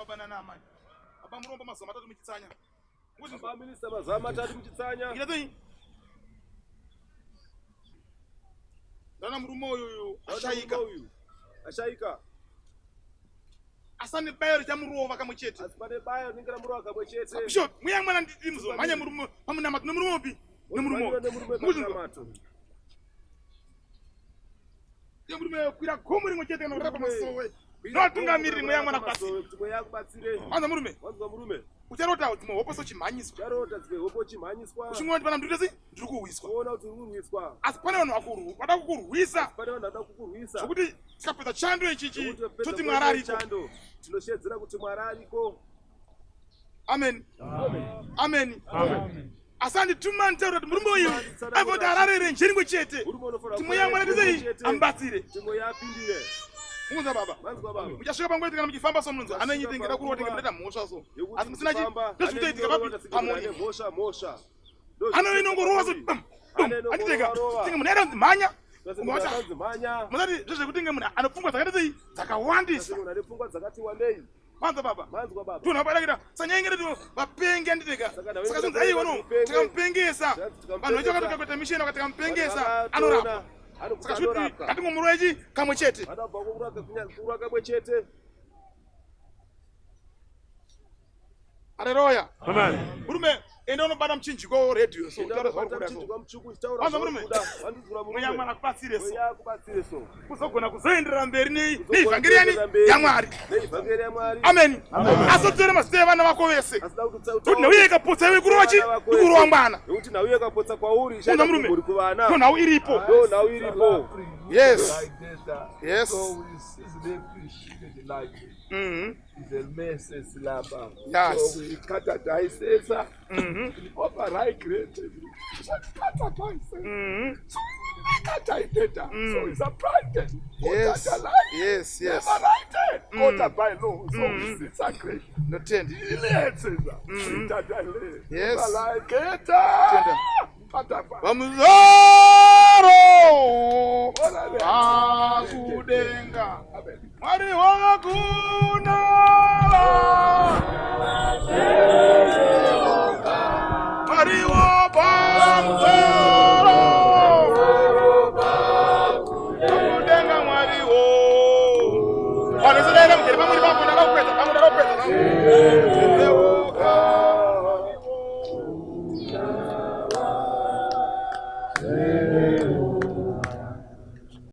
baba nana amai. Baba murombo mazuva matatu muchitsanya. Baba minister mazuva matatu muchitsanya. Ita sei? Ndana murume uyu uyu ashaika. Uyu ashaika. Asi ane bayo richamurova kamwe chete. Asi pane bayo rinenge ramurova kamwe chete. Bishop, mweya mwana nditi muzomhanya murume pamunamato nemurume upi? Nemurume upi? Murume. Murume kwira gomo rimwe chete kana kurara pamasowe. Ndotungamiriri mweya mwana kubatsire. Wanza murume. Wanzwa murume. Ucharota dzimwe hope sochimhanyiswa. Ucharota dzimwe hope uchimhanyiswa. Uchingoona kuti pana ndiri sei? Ndiri kuhwiswa. Uona kuti uri kurwiswa. Asi pane vanhu vakuru vada kukurwisa. Pane vanhu vada kukurwisa. Zvekuti tikapedza chando ichichi toti Mwari ariko. Tinoshedzera kuti Mwari ariko. Amen. Amen. Amen. Asi andituma nditaura kuti murume uyu aiva kuti arare renje rimwe chete. Kuti mweya Mwari sei amubatsire. Munzwa baba. Muchasvika panguva kana muchifamba so munonzi hana yenyu inenge kurova tinge munoita mhosva so. Asi musina chi ndozvinoitika papi pamuri. Mhosva mhosva. Hana inongorova so bam. Anditeka. Tinge munhu aida kunzi mhanya. Musati zvezvekuti nge munhu anopfungwa dzakaita sei dzakawandisa. Munhu ane pfungwa dzakati wandei. Manzwa baba. Manzwa baba. Tunhu apa dakita sanyenge redu vapenge anditeka. Saka zvinzi aiwa no tikamupengesa. Vanhu vacho vakatoka kuita mission vakati tikamupengesa anorapwa. Saka zvikuti ngatingomurova ichi kamwe chete. Vanobva kurwa kamwe chete. Haleluya. Amen. Murume enda unobata muchinjiko radio so utaura zvauri kuda so. Wanzwa murume? Mweya Mwari akubatsire so. Mweya akubatsire so. Kuzogona kuzoenderera mberi nei neivhangeri yani yaMwari. Neivhangeri yaMwari. Amen. Asotere mazita evana vako vese. Kuti nhau ikapotsa iwe kurova chi? Ikurova mwana. Nekuti nhau yakapotsa kwauri ichaita murume kuvana. Ndo nhau iripo. Ndo nhau iripo. Yes. Yes. So we Yes. So we katadaisesa. Overhydrated. Katadaisesa. So we katadaisesa. So it's a private. Yes. Yes, yes. Kota by law. So it's a great. Notenda. Iletseza. Itadale. Yes. Malaiketa. Tenda. Patapa. Vamuzoro akudenga Mwari wakuna Mwari wapamuzoro akudenga Mwari wo Vanhu sadaira mugere pamwe papo ndakakupedza pamwe ndakakupedza.